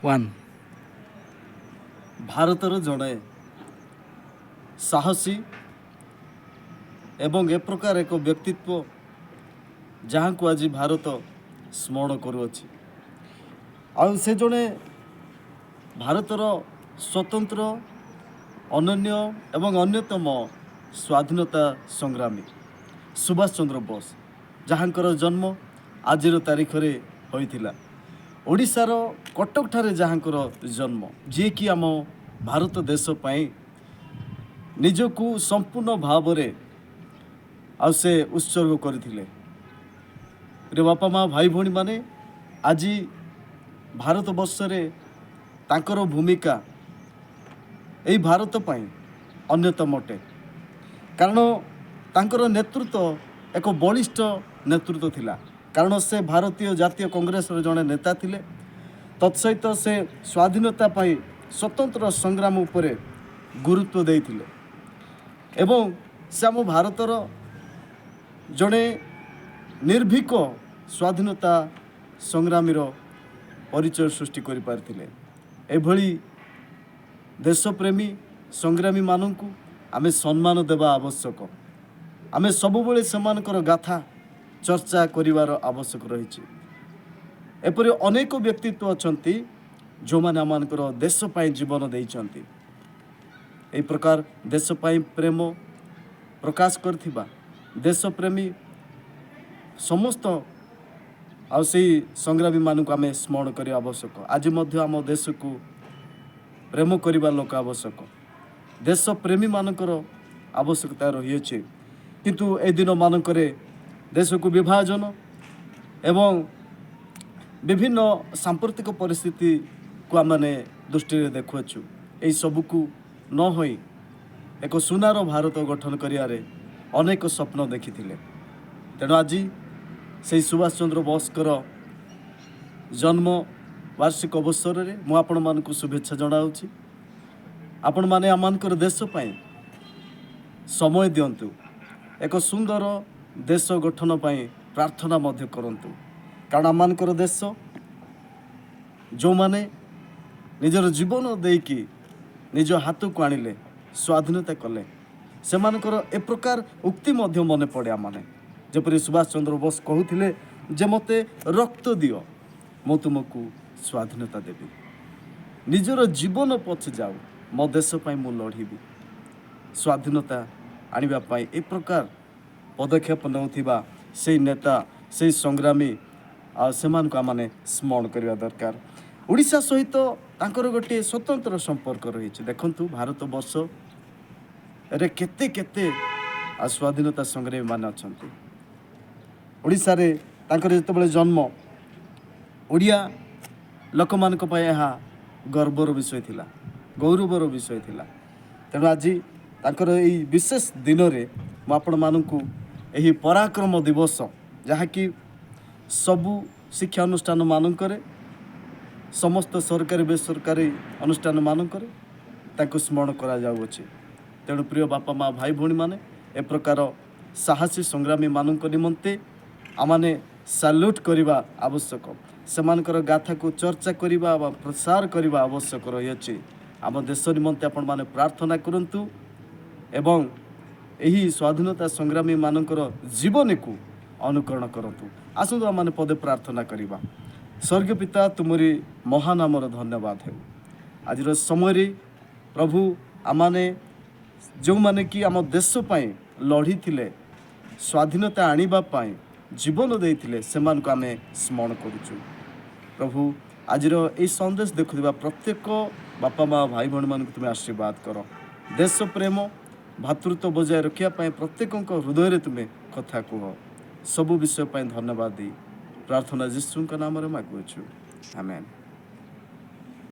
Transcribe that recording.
1। ଭାରତର ଜଣେ ସାହସୀ ଏବଂ ଏ ପ୍ରକାର ଏକ ବ୍ୟକ୍ତିତ୍ୱ, ଯାହାଙ୍କୁ ଆଜି ଭାରତ ସ୍ମରଣ କରୁଅଛି। ଆଉ ସେ ଜଣେ ଭାରତର ସ୍ୱତନ୍ତ୍ର, ଅନନ୍ୟ ଏବଂ ଅନ୍ୟତମ ସ୍ୱାଧୀନତା ସଂଗ୍ରାମୀ ସୁଭାଷ ଚନ୍ଦ୍ର ବୋଷ, ଯାହାଙ୍କର ଜନ୍ମ ଆଜିର ତାରିଖରେ ହୋଇଥିଲା, ଓଡ଼ିଶାର କଟକଠାରେ ଯାହାଙ୍କର ଜନ୍ମ, ଯିଏକି ଆମ ଭାରତ ଦେଶ ପାଇଁ ନିଜକୁ ସମ୍ପୂର୍ଣ୍ଣ ଭାବରେ ଆଉ ସେ ଉତ୍ସର୍ଗ କରିଥିଲେ। ରେ ବାପା ମା, ଭାଇ ଭଉଣୀମାନେ, ଆଜି ଭାରତ ବର୍ଷରେ ତାଙ୍କର ଭୂମିକା ଏଇ ଭାରତ ପାଇଁ ଅନ୍ୟତମ ଅଟେ, କାରଣ ତାଙ୍କର ନେତୃତ୍ୱ ଏକ ବଳିଷ୍ଠ ନେତୃତ୍ୱ ଥିଲା, କାରଣ ସେ ଭାରତୀୟ ଜାତୀୟ କଂଗ୍ରେସର ଜଣେ ନେତା ଥିଲେ। ତତ୍ସହିତ ସେ ସ୍ୱାଧୀନତା ପାଇଁ ସ୍ୱତନ୍ତ୍ର ସଂଗ୍ରାମ ଉପରେ ଗୁରୁତ୍ୱ ଦେଇଥିଲେ ଏବଂ ସେ ଆମ ଭାରତର ଜଣେ ନିର୍ଭୀକ ସ୍ୱାଧୀନତା ସଂଗ୍ରାମୀର ପରିଚୟ ସୃଷ୍ଟି କରିପାରିଥିଲେ। ଏଭଳି ଦେଶପ୍ରେମୀ ସଂଗ୍ରାମୀମାନଙ୍କୁ ଆମେ ସମ୍ମାନ ଦେବା ଆବଶ୍ୟକ। ଆମେ ସବୁବେଳେ ସେମାନଙ୍କର ଗାଥା ଚର୍ଚ୍ଚା କରିବାର ଆବଶ୍ୟକ ରହିଛି। ଏପରି ଅନେକ ବ୍ୟକ୍ତିତ୍ୱ ଅଛନ୍ତି, ଯେଉଁମାନେ ଆମମାନଙ୍କର ଦେଶ ପାଇଁ ଜୀବନ ଦେଇଛନ୍ତି। ଏହି ପ୍ରକାର ଦେଶ ପାଇଁ ପ୍ରେମ ପ୍ରକାଶ କରିଥିବା ଦେଶପ୍ରେମୀ ସମସ୍ତ ଆଉ ସେଇ ସଂଗ୍ରାମୀମାନଙ୍କୁ ଆମେ ସ୍ମରଣ କରିବା ଆବଶ୍ୟକ। ଆଜି ମଧ୍ୟ ଆମ ଦେଶକୁ ପ୍ରେମ କରିବା ଲୋକ ଆବଶ୍ୟକ, ଦେଶପ୍ରେମୀମାନଙ୍କର ଆବଶ୍ୟକତା ରହିଅଛି। କିନ୍ତୁ ଏ ଦିନମାନଙ୍କରେ ଦେଶକୁ ବିଭାଜନ ଏବଂ ବିଭିନ୍ନ ସାମ୍ପ୍ରତିକ ପରିସ୍ଥିତିକୁ ଆମମାନେ ଦୃଷ୍ଟିରେ ଦେଖୁଅଛୁ। ଏହିସବୁକୁ ନ ହୋଇ ଏକ ସୁନାର ଭାରତ ଗଠନ କରିବାରେ ଅନେକ ସ୍ୱପ୍ନ ଦେଖିଥିଲେ। ତେଣୁ ଆଜି ସେଇ ସୁଭାଷ ଚନ୍ଦ୍ର ବୋଷଙ୍କର ଜନ୍ମ ବାର୍ଷିକ ଅବସରରେ ମୁଁ ଆପଣମାନଙ୍କୁ ଶୁଭେଚ୍ଛା ଜଣାଉଛି। ଆପଣମାନେ ଆମମାନଙ୍କର ଦେଶ ପାଇଁ ସମୟ ଦିଅନ୍ତୁ, ଏକ ସୁନ୍ଦର ଦେଶ ଗଠନ ପାଇଁ ପ୍ରାର୍ଥନା ମଧ୍ୟ କରନ୍ତୁ, କାରଣ ଆମମାନଙ୍କର ଦେଶ ଯେଉଁମାନେ ନିଜର ଜୀବନ ଦେଇକି ନିଜ ହାତକୁ ଆଣିଲେ, ସ୍ୱାଧୀନତା କଲେ, ସେମାନଙ୍କର ଏ ପ୍ରକାର ଉକ୍ତି ମଧ୍ୟ ମନେ ପଡ଼େ ଆମମାନେ, ଯେପରି ସୁଭାଷ ଚନ୍ଦ୍ର ବୋଷ କହୁଥିଲେ ଯେ, "ମୋତେ ରକ୍ତ ଦିଅ, ମୁଁ ତୁମକୁ ସ୍ୱାଧୀନତା ଦେବି। ନିଜର ଜୀବନ ପଛେ ଯାଉ, ମୋ ଦେଶ ପାଇଁ ମୁଁ ଲଢ଼ିବି।" ସ୍ୱାଧୀନତା ଆଣିବା ପାଇଁ ଏ ପ୍ରକାର ପଦକ୍ଷେପ ନେଉଥିବା ସେଇ ନେତା, ସେଇ ସଂଗ୍ରାମୀ ଆଉ ସେମାନଙ୍କୁ ଆମମାନେ ସ୍ମରଣ କରିବା ଦରକାର। ଓଡ଼ିଶା ସହିତ ତାଙ୍କର ଗୋଟିଏ ସ୍ୱତନ୍ତ୍ର ସମ୍ପର୍କ ରହିଛି। ଦେଖନ୍ତୁ, ଭାରତ ବର୍ଷରେ କେତେ କେତେ ଆଉ ସ୍ୱାଧୀନତା ସଂଗ୍ରାମୀମାନେ ଅଛନ୍ତି। ଓଡ଼ିଶାରେ ତାଙ୍କର ଯେତେବେଳେ ଜନ୍ମ, ଓଡ଼ିଆ ଲୋକମାନଙ୍କ ପାଇଁ ଏହା ଗର୍ବର ବିଷୟ ଥିଲା, ଗୌରବର ବିଷୟ ଥିଲା। ତେଣୁ ଆଜି ତାଙ୍କର ଏଇ ବିଶେଷ ଦିନରେ ମୁଁ ଆପଣମାନଙ୍କୁ ଏହି ପରାକ୍ରମ ଦିବସ, ଯାହାକି ସବୁ ଶିକ୍ଷାନୁଷ୍ଠାନ ମାନଙ୍କରେ, ସମସ୍ତ ସରକାରୀ ବେସରକାରୀ ଅନୁଷ୍ଠାନ ମାନଙ୍କରେ ତାଙ୍କୁ ସ୍ମରଣ କରାଯାଉଅଛି। ତେଣୁ ପ୍ରିୟ ବାପା ମା, ଭାଇ ଭଉଣୀମାନେ, ଏ ପ୍ରକାର ସାହସୀ ସଂଗ୍ରାମୀମାନଙ୍କ ନିମନ୍ତେ ଆମମାନେ ସାଲ୍ୟୁଟ୍ କରିବା ଆବଶ୍ୟକ। ସେମାନଙ୍କର ଗାଥାକୁ ଚର୍ଚ୍ଚା କରିବା ବା ପ୍ରସାର କରିବା ଆବଶ୍ୟକ ରହିଅଛି। ଆମ ଦେଶ ନିମନ୍ତେ ଆପଣମାନେ ପ୍ରାର୍ଥନା କରନ୍ତୁ ଏବଂ ଏହି ସ୍ୱାଧୀନତା ସଂଗ୍ରାମୀମାନଙ୍କର ଜୀବନୀକୁ ଅନୁକରଣ କରନ୍ତୁ। ଆସନ୍ତୁ, ଆମମାନେ ପଦେ ପ୍ରାର୍ଥନା କରିବା। ସ୍ୱର୍ଗୀୟ ପିତା, ତୁମରି ମହାନାମର ଧନ୍ୟବାଦ ହେଉ। ଆଜିର ସମୟରେ ପ୍ରଭୁ, ଆମମାନେ ଯେଉଁମାନେ କି ଆମ ଦେଶ ପାଇଁ ଲଢ଼ିଥିଲେ, ସ୍ୱାଧୀନତା ଆଣିବା ପାଇଁ ଜୀବନ ଦେଇଥିଲେ, ସେମାନଙ୍କୁ ଆମେ ସ୍ମରଣ କରୁଛୁ। ପ୍ରଭୁ, ଆଜିର ଏଇ ସନ୍ଦେଶ ଦେଖୁଥିବା ପ୍ରତ୍ୟେକ ବାପା ମା, ଭାଇ ଭଉଣୀମାନଙ୍କୁ ତୁମେ ଆଶୀର୍ବାଦ କର। ଦେଶ ପ୍ରେମ, ଭାତୃତ୍ୱ ବଜାୟ ରଖିବା ପାଇଁ ପ୍ରତ୍ୟେକଙ୍କ ହୃଦୟରେ ତୁମେ କଥା କୁହ। ସବୁ ବିଷୟ ପାଇଁ ଧନ୍ୟବାଦ ଦେଇ ପ୍ରାର୍ଥନା ଯୀଶୁଙ୍କ ନାମରେ ମାଗୁଅଛୁ, ଆମେନ୍।